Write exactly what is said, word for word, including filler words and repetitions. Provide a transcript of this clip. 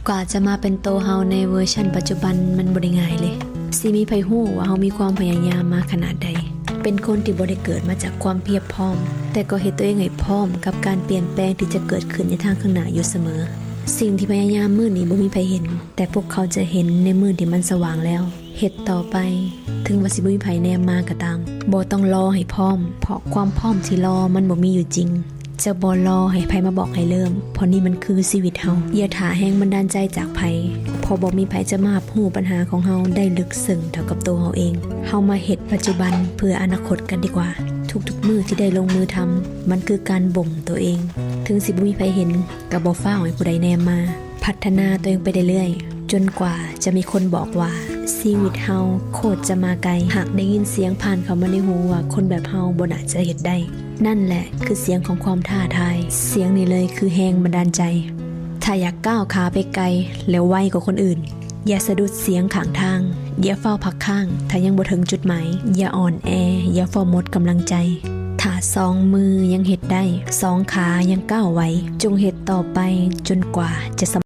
กว่าจะมาเป็นโตเฮาในเวอร์ชันปัจจุบันมันบ่ได้ง่ายเลย สิมีไผฮู้ว่าเฮามีความพยายามมาขนาดใด เป็นคนที่บ่ได้เกิดมาจากความเพียบพร้อม แต่ก็เฮ็ดตัวเองให้พร้อมกับการเปลี่ยนแปลงที่จะเกิดขึ้นในทางข้างหน้าอยู่เสมอ สิ่งที่พยายามมื้อนี้บ่มีไผเห็น แต่พวกเขาจะเห็นในมื้อที่มันสว่างแล้ว เฮ็ดต่อไป ถึงว่าสิบ่มีไผแนมมาก็ตาม บ่ต้องรอให้พร้อม เพราะความพร้อมที่รอมันบ่มีอยู่จริง จะบ่รอให้ไผมาบอกให้เริ่ม เพราะนี่มันคือชีวิตเฮา อย่าถ่าแรงบันดาลใจจากไผ เพราะบ่มีไผจะมารับรู้ปัญหาของเฮาได้ลึกซึ้งเท่ากับตัวเฮาเอง เฮามาเฮ็ดปัจจุบันเพื่ออนาคตกันดีกว่า ทุกๆมื้อที่ได้ลงมือทำ มันคือการบ่มตัวเอง ถึงสิบ่มีไผเห็น ก็บ่ฟ้าวให้ผู้ใดแนมมา พัฒนาตัวเองไปเรื่อยๆ จนกว่าจะมีคนบอกว่า ชีวิตเฮาโคตรจะมาไกล หากได้ยินเสียงผ่านเข้ามาในหูว่าคนแบบเฮาบ่น่าจะเฮ็ดได้ นั่นแหละคือเสียงของความท้าทาย เสียงนี้เลยคือแรงบันดาลใจ ถ้าอยากก้าวขาไปไกล แล้วไวกว่าคนอื่น อย่าสะดุดเสียงข้างทาง อย่าฟ้าวพักค้าง ถ้ายังบ่ถึงจุดหมาย อย่าอ่อนแอ อย่าฟ้าวหมดกำลังใจ ถ้าสองมือยังเฮ็ดได้ สองขายังก้าวไหว จงเฮ็ดต่อไปจนกว่าจะสำ